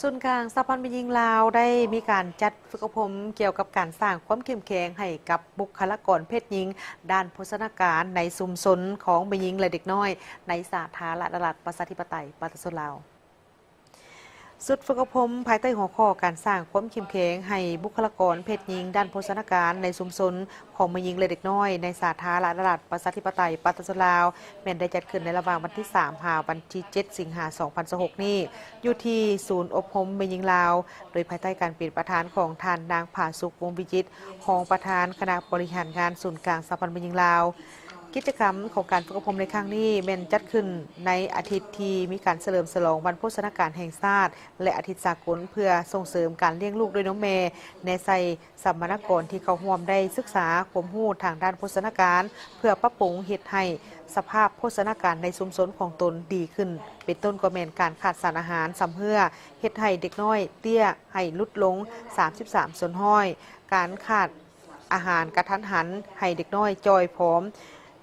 ສູນກາງສະຫະພັນແມ່ຍິງລາວ ໄດ້ມີການຈັດຝຶກອົບຮົມກ່ຽວກັບການສ້າງຄວາມເຂັ້ມແຂງໃຫ້ກັບບຸກຄະລາກອນເພດຍິງ ດ້ານໂພຊະນາການໃນຊຸມຊົນຂອງແມ່ຍິງ ແລະ ເດັກນ້ອຍ ໃນສາທາລະນະລັດ ປະຊາທິປະໄຕ ປະຊາຊົນລາວ. ຊຸດຝຶກອົບຮົມພາຍໃຕ້ຫົວຂໍ້ ການສ້າງຄວາມເຂັ້ມແຂງໃຫ້ບຸກຄະລາກອນເພດຍິງ ດ້ານໂພຊະນາການໃນຊຸມຊົນ ຂອງແມ່ຍິງ ແລະ ເດັກນ້ອຍ ໃນສາທາລະນະລັດ ປະຊາທິປະໄຕ ປະຊາຊົນລາວ ແມ່ນໄດ້ຈັດຂຶ້ນໃນລະຫວ່າງວັນທີສາມ ຫາ ວັນທີເຈັດ ສິງຫາ ສອງພັນຊາວຫົກນີ້ ຢູ່ທີ່ສູນອົບຮົມແມ່ຍິງລາວ ໂດຍພາຍໃຕ້ການເປັນປະທານຂອງທ່ານນາງ ຜາສຸກ ວົງວິຈິດ ຮອງປະທານຄະນະບໍລິຫານງານສູນກາງສະຫະພັນແມ່ຍິງລາວ. ກິດຈະກຳຂອງການຝຶກອົບຮົມໃນຄັ້ງນີ້ ແມ່ນຈັດຂຶ້ນໃນອາທິດທີ່ມີການສະເຫຼີມສະຫຼອງວັນໂພຊະນາການແຫ່ງຊາດ ແລະ ອາທິດສາກົນ ເພື່ອສົ່ງເສີມການລ້ຽງລູກດ້ວຍນົມແມ່ ແນໃສ່ ສຳມະນາກອນທີ່ເຂົ້າຮ່ວມໄດ້ສຶກສາຄວາມຮູ້ທາງດ້ານໂພຊະນາການ ເພື່ອປັບປຸງເຮັດໃຫ້ສະພາບໂພຊະນາການໃນຊຸມຊົນຂອງຕົນດີຂຶ້ນ, ເປັນຕົ້ນກໍແມ່ນການຂາດສານອາຫານຊຳເຮື້ອ ເຮັດໃຫ້ເດັກນ້ອຍເຕ້ຍໃຫ້ຫຼຸດລົງສາມສິບສາມສ່ວນຮ້ອຍ, ການຂາດອາຫານກະທັນຫັນໃຫ້ເດັກນ້ອຍຈ່ອຍຜອມ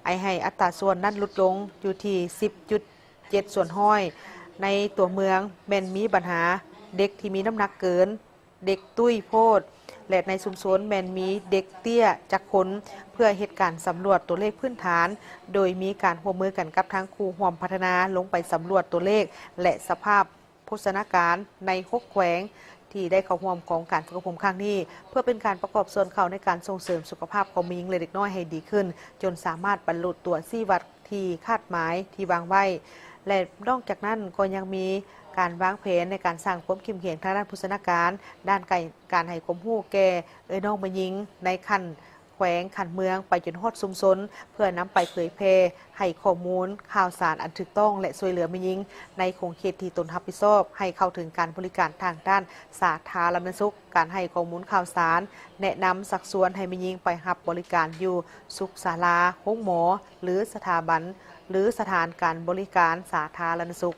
ໄອໃຫ້ອັດຕາສ່ວນນັ້ນຫຼຸດລົງຢູ່ທີ່ສິບຈຸດເຈັດສ່ວນຮ້ອຍ. ໃນຕົວເມືອງແມ່ນມີບັນຫາເດັກທີ່ມີນ້ຳໜັກເກີນ, ເດັກຕຸ້ຍໂພດ ແລະ ໃນຊຸມຊົນແມ່ນມີເດັກເຕ້ຍຈັກຄົນ. ເພື່ອເຮັດການສຳຫຼວດຕົວເລກພື້ນຖານ ໂດຍມີການຮ່ວມມືກັນກັບທາງຄູ່ຮ່ວມພັດທະນາ ລົງໄປສຳຫຼວດຕົວເລກ ແລະ ສະພາບໂພຊະນາການໃນຫົກແຂວງ ທີ່ໄດ້ເຂົ້າຮ່ວມຂອງການຝຶກອົບຮົມຄັ້ງນີ້ ເພື່ອເປັນການປະກອບສ່ວນເຂົ້າໃນການສົ່ງເສີມສຸຂະພາບຂອງແມ່ຍິງ ແລະ ເດັກນ້ອຍໃຫ້ດີຂຶ້ນ ຈົນສາມາດບັນລຸຕົວຊີ້ວັດທີ່ຄາດໝາຍທີ່ວາງໄວ້ ແລະ ນອກຈາກນັ້ນກໍຍັງມີການວາງແຜນໃນການສ້າງຄວາມເຂັ້ມແຂງທາງດ້ານໂພຊະນາການ, ດ້ານການໃຫ້ຄວາມຮູ້ແກ່ເອື້ອຍນ້ອງແມ່ຍິງໃນຂັ້ນແຂວງ, ຂັ້ນເມືອງ ໄປຈົນຮອດຊຸມຊົນ ເພື່ອນຳໄປເຜີຍແຜ່ໃຫ້ຂໍ້ມູນຂ່າວສານອັນຖືກຕ້ອງ ແລະ ຊ່ວຍເຫຼືອແມ່ຍິງໃນຂົງເຂດທີ່ຕົນຮັບຜິດຊອບ ໃຫ້ເຂົ້າເຖິງການບໍລິການທາງດ້ານສາທາລະນະສຸກ, ການໃຫ້ຂໍ້ມູນຂ່າວສານ, ແນະນຳຊັກຊວນໃຫ້ແມ່ຍິງໄປຮັບບໍລິການຢູ່ສຸກສາລາ, ໂຮງໝໍ ຫຼື ສະຖາບັນ ຫຼື ສະຖານການບໍລິການສາທາລະນະສຸກ.